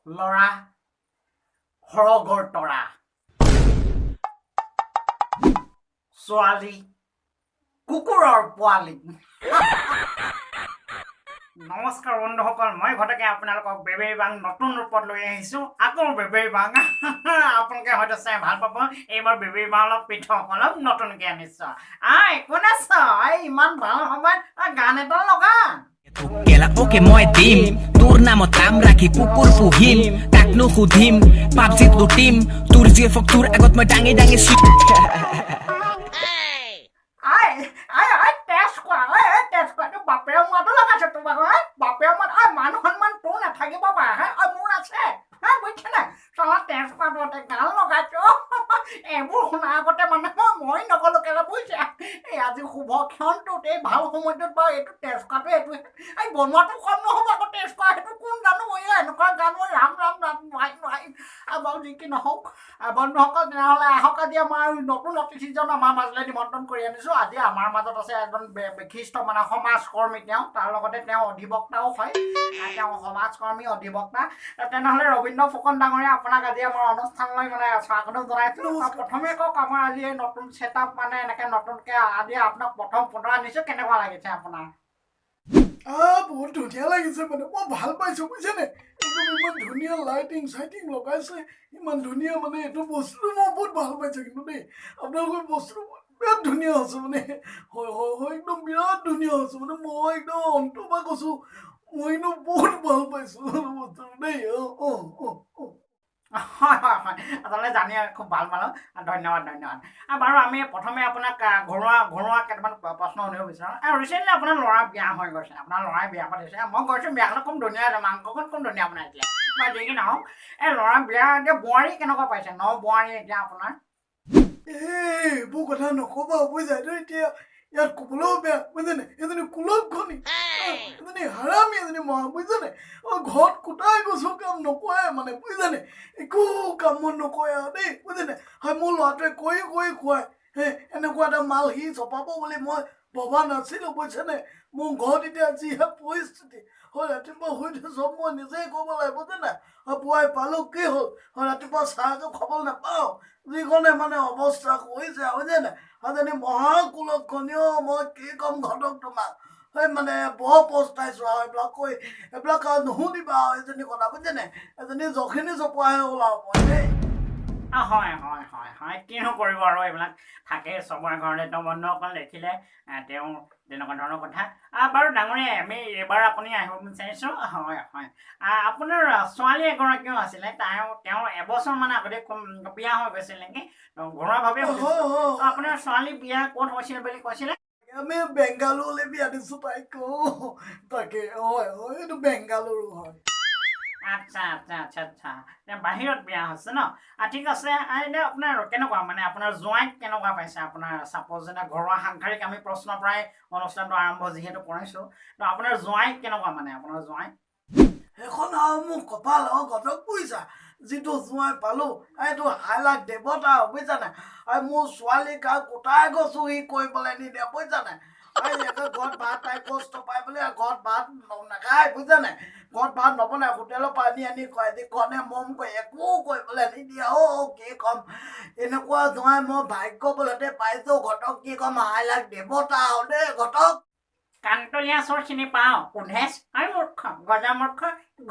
ল'ৰা সৰগৰ তৰা, ছোৱালী কুকুৰৰ পোৱালি। নমস্কাৰ বন্ধুসকল, মই ঘটকে আপোনালোকক বেবেৰী বাং নতুন ৰূপত লৈ আহিছোঁ। আকৌ বেবেৰী বাং আপোনালোকে হয়তো চাই ভাল পাব। এইবাৰ বেবেৰী বাং অলপ পৃথক, অলপ নতুনকৈ আনিছোঁ। আই কোন আছ? এই ইমান ভাল সময়ত গান এটা লগা। কেলা ওকে মই দিম তোৰ নামত নাম ৰাখি কুকুৰ পুহিম, কাকনো সুধিম, পাবজিত লুটিম তোৰ জীয়েফক তোৰ আগত মই দাঙি দাঙি। I I I তেজ খোৱা, ঐ ঐ তেজ খোৱা, তোৰ বাপেৰৰ মূৰটো লগাইছ তোমাক। ঐ বাপেৰৰ মূৰত, ঐ মান সন্মান তোৰ নাথাকিব পাৰে হে, ঐ মোৰ আছে হে, বুজিছে নাই? চলা তেজ খোৱাটোতে গান লগাইছ। এইবোৰ শুনাৰ আগতে মানে মই নগ'লো কেলা, বুজিছে? এই আজি শুভ ক্ষণটোত, এই ভাল সময়টোত বাৰু এইটো তেজ খোৱাটো, এইটো এই বনোৱাটো কম নহ'ব আকৌ। তেজ খোৱা সেইটো কোন জানো? এই এনেকুৱা গান মই ৰাম ৰাম ৰাম নোৱাৰিম নোৱাৰিম। আৰু বাৰু যি কি নহওক বন্ধুসকল, তেনেহ'লে আহক আজি আমাৰ নতুন অতিথিজন আমাৰ মাজলৈ নিমন্ত্ৰণ কৰি আনিছোঁ। আজি আমাৰ মাজত আছে এজন বিশিষ্ট মানে সমাজকৰ্মী, তেওঁ তাৰ লগতে তেওঁ অধিবক্তাও হয়। তেওঁ সমাজকৰ্মী, অধিবক্তা। তেনেহ'লে ৰবীন্দ্ৰ ফুকন ডাঙৰীয়া, আপোনাক আজি আমাৰ অনুষ্ঠানলৈ মানে স্বাগতম জনাইছোঁ। প্ৰথমে কওক, আমাৰ আজি এই নতুন ছেট আপ মানে এনেকৈ নতুনকৈ আজি আপোনাক প্ৰথম পুনৰ আনিছোঁ, কেনেকুৱা লাগিছে আপোনাৰ? বহুত ধুনীয়া লাগিছে, মানে মই ভাল পাইছোঁ, বুজিছেনে? একদম ইমান ধুনীয়া লাইটিং চাইটিং লগাইছে, ইমান ধুনীয়া, মানে এইটো বস্তুটো মই বহুত ভাল পাইছোঁ কিন্তু দেই। আপোনালোকৰ বস্তুটো বিৰাট ধুনীয়া হৈছে, মানে হয় হয় হয়, একদম বিৰাট ধুনীয়া হৈছে। মানে মই একদম অন্তৰ পৰা কৈছোঁ, মই কিন্তু বহুত ভাল পাইছোঁ বস্তুটো দেই। অঁ অঁ অঁ অঁ। হয় হয় হয়, আচলতে জানি খুব ভাল পালোঁ, ধন্যবাদ ধন্যবাদ। বাৰু আমি প্ৰথমে আপোনাক ঘৰুৱা ঘৰুৱা কেইটামান প্ৰশ্ন সুধিব বিচাৰোঁ। ৰিচেণ্টলি আপোনাৰ ল'ৰা বিয়া হৈ গৈছে, আপোনাৰ ল'ৰাই বিয়া পাতিছে। মই গৈছোঁ বিয়াখনত, খুব ধুনীয়া হৈছে, মাংসখন খুব ধুনীয়া বনাইছিলে। বা যি কি নহওক, এই ল'ৰা বিয়া এতিয়া বোৱাৰী কেনেকুৱা পাইছে? ন বোৱাৰী এতিয়া আপোনাৰ? এই এইবোৰ কথা নক'বা বুজিছা, এইটো এতিয়া ইয়াত ক'বলৈও বেয়া, বুজিছেনে? এজনী কুলক্ষণী, এজনী হাৰামী, এজনী মহা, বুজিছেনে? অঁ, ঘৰত কোটাই গৈছোঁ, কাম নকৰে মানে, বুজিছেনে? একো কাম বন নকৰে আৰু দেই, বুজিছেনে? হয়, মোৰ ল'ৰাটোৱে কৰি কৰি খুৱায় হে। এনেকুৱা এটা মাল সি চপাব বুলি মই ভবা নাছিলোঁ, বুজিছেনে? মোৰ ঘৰত এতিয়া যিহে পৰিস্থিতি হয়, ৰাতিপুৱা শুই উঠি চব মই নিজেই কৰিব লাগে, বুজিছেনে? হয়, পুৱাই পালোঁ কি হ'ল, হয়, ৰাতিপুৱা চাহ একাপ খাবলৈ নাপাওঁ, যিখনে মানে অৱস্থা কৰিছে, বুজিছেনে? এজনী মহা কুলক্ষণীয়, মই কি ক'ম ঘটক তোমাক, সেই মানে বৰ পস্তাইছোঁ আৰু। এইবিলাক কৈ এইবিলাক আৰু নুশুনিবা আৰু এজনী কথা, বুজিছেনে? এজনী জখিনি চপোৱাহে হ'ল আৰু মই দেই। হয় হয় হয় হয়, কিনো কৰিব আৰু, এইবিলাক থাকে চবৰে ঘৰতে। তেওঁ বন্ধুসকল দেখিলে তেওঁ তেনেকুৱা ধৰণৰ কথা। বাৰু ডাঙৰীয়া, আমি এইবাৰ আপুনি আহিব বিচাৰিছোঁ। হয় হয়, আপোনাৰ ছোৱালী এগৰাকীও আছিলে, তাই তেওঁ এবছৰ মান আগতে বিয়া হৈ গৈছিল নেকি? ঘৰুৱাভাৱে আপোনাৰ ছোৱালী বিয়া ক'ত হৈছিল বুলি কৈছিলে? আমি বেংগালুৰুলৈ বিয়া দিছোঁ তাইক। তাকে, হয় হয়, এইটো বেংগালুৰু হয়। আচ্ছা আচ্ছা আচ্ছা আচ্ছা, বাহিৰত বিয়া হৈছে ন? ঠিক আছে। এতিয়া আপোনাৰ কেনেকুৱা মানে আপোনাৰ জোঁৱাইক কেনেকুৱা পাইছে আপোনাৰ? ছাপ'জ যেনে ঘৰুৱা সাংসাৰিক আমি প্ৰশ্নৰ পৰাই অনুষ্ঠানটো আৰম্ভ যিহেতু কৰিছোঁ, তো আপোনাৰ জোঁৱাইক কেনেকুৱা মানে আপোনাৰ জোঁৱাই? সেইখন আৰু মোৰ কপাল আৰু ঘটক, বুজিছা, যিটো জোঁৱাই পালোঁ, এইটো হাইলাখ দেৱতা, বুজিছা নাই? আৰু মোৰ ছোৱালীক আৰু কোটাই গৈছোঁ সি কৰিবলৈ নিদিয়ে, বুজিছা নাই? ঘৰত ভাত তাই কষ্ট পাই বোলে ঘৰত ভাত নাখায়, বুজিছা নাই? ঘৰত ভাত নবনায়, হোটেলৰ পৰা আনি আনি খুৱাই, যিখনে মম কৰি একো কৰিবলৈ নিদিয়ে। অ' কি ক'ম, এনেকুৱা জোঁৱাই মই ভাগ্য বলতে পাইছোঁ ঘটক, কি ক'ম, হাইলাখ দেৱতা আৰু দেই ঘটক। কাণতলীয়া চোৰ চিনি পাওঁ, কোধেছ আৰু মূৰ্খ, গজা মূৰ্খ,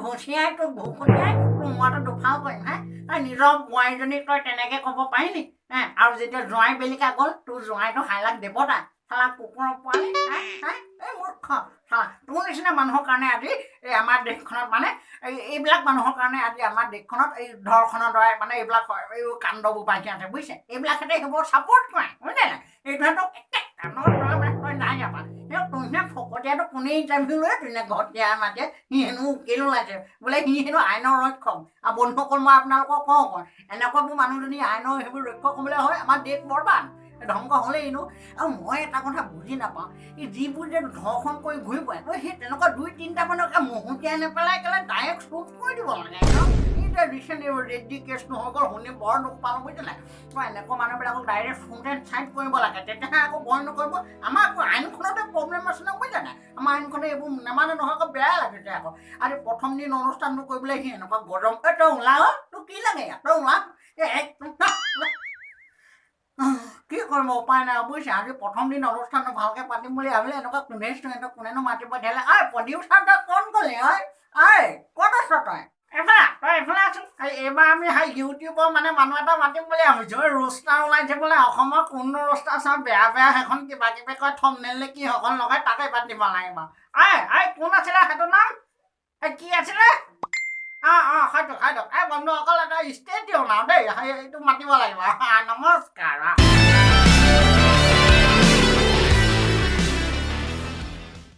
ঘুচিয়াই তোক ঘুকুটিয়াই তোৰ মূৰটো দুফাল কৰিম হে। তই নিজৰ বোৱাৰীজনীক তই তেনেকৈ ক'ব পাৰিলি হে? আৰু যেতিয়া জোঁৱাই বেলিকা গ'ল, তোৰ জোঁৱাইটো হাইলাখ দেৱতা, চালা কুকুৰৰ পোৱালি হে হে। এই মূৰ্খ চালা, তোৰ নিচিনা মানুহৰ কাৰণে আজি এই আমাৰ দেশখনত মানে এই এইবিলাক মানুহৰ কাৰণে আজি আমাৰ দেশখনত এই ধৰ্ষণৰ দ্বাৰাই মানে এইবিলাক এই কাণ্ডবোৰ বাঢ়ি আছে, বুজিছে? এইবিলাক ক্ষেত্ৰত সেইবোৰ ছাপৰ্ট কৰে, বুজিছে নাই? এইটোহঁতক একে কাণৰ তলে মানে তই নাই যাবা। সেই তুমিনে ফকতীয়াটো কোনে ইণ্টাৰভিউ লৈ তুমিনে ঘটীয়া মাতে, সি হেনো উকিল ওলাইছে বোলে, সি হেনো আইনৰ ৰক্ষক। আৰু বন্ধুসকল, মই আপোনালোকক কওঁ কওঁ, এনেকুৱাবোৰ মানুহ যদি আইনৰ সেইবোৰ ৰক্ষক হ'বলৈ হয়, আমাৰ দেশ বৰবাদ, ধ্বংস হ'লেই এনেও। আৰু মই এটা কথা বুজি নাপাওঁ, এই যিবোৰ যে ধৰ্ষণ কৰি ঘূৰি ফুৰে, সেই তেনেকুৱা দুই তিনিটামানক মহতিয়াই নেপেলাই কেলে ডাইৰেক্ট শ্বুট কৰি দিব লাগে। যে ৰিচেণ্ট এই ৰেড্ডি কেছটো হৈ গ'ল, শুনি বৰ দুখ পালোঁ, বুজিছে নাই? মই এনেকুৱা মানুহবিলাকক ডাইৰেক্ট শুনতে চাইড কৰিব লাগে, তেতিয়াহে আকৌ ভয় নকৰিব। আমাৰ আকৌ আইনখনতে প্ৰব্লেম আছে নহয়, বুজিছে নাই? আমাৰ আইনখনে এইবোৰ নেমানে নহয়, আকৌ বেয়াই লাগিছে আকৌ। আজি প্ৰথম দিন অনুষ্ঠানটো কৰিবলৈ সি এনেকুৱা গৰম। এই তই ওলা অ', তোৰ কি লাগে ইয়াত? তই ওলা। এই কি কৰিব, উপায় নাই বুজিছে। আজি প্ৰথম দিন অনুষ্ঠানটো ভালকৈ পাতিম বুলি ভাবিলে, এনেকুৱা কোনে ষ্টুডেণ্টক কোনেনো মাতিব পঠিয়ালে? ঐ প্ৰডিউচাৰ, তই কোন গ'লি? ঐ ঐ, ক'ত আছ তই? এইফালে, তই এইফালে আছোন। এইবাৰ আমি সেই ইউটিউবৰ মানে মানুহ এটা মাতিম বুলি ভাবিছোঁ। এই ৰোষ্টাৰ ওলাইছে বোলে অসমৰ, কোননো ৰোষ্টাৰ চাওঁ, বেয়া বেয়া সেইখন কিবা কিবি কয়, থমনেল নে কি সেইখন লগাই, তাকে এবাৰ দিব লাগিব। ঐ ঐ, কোন আছিলে সেইটো নাম? এই কি আছিলে? অঁ অঁ, সেইটো সেইটো। এই বন্ধুসকল, এটা ষ্টেডিঅ' নাও দেই, এইটো মাতিব লাগিব। নমস্কাৰ।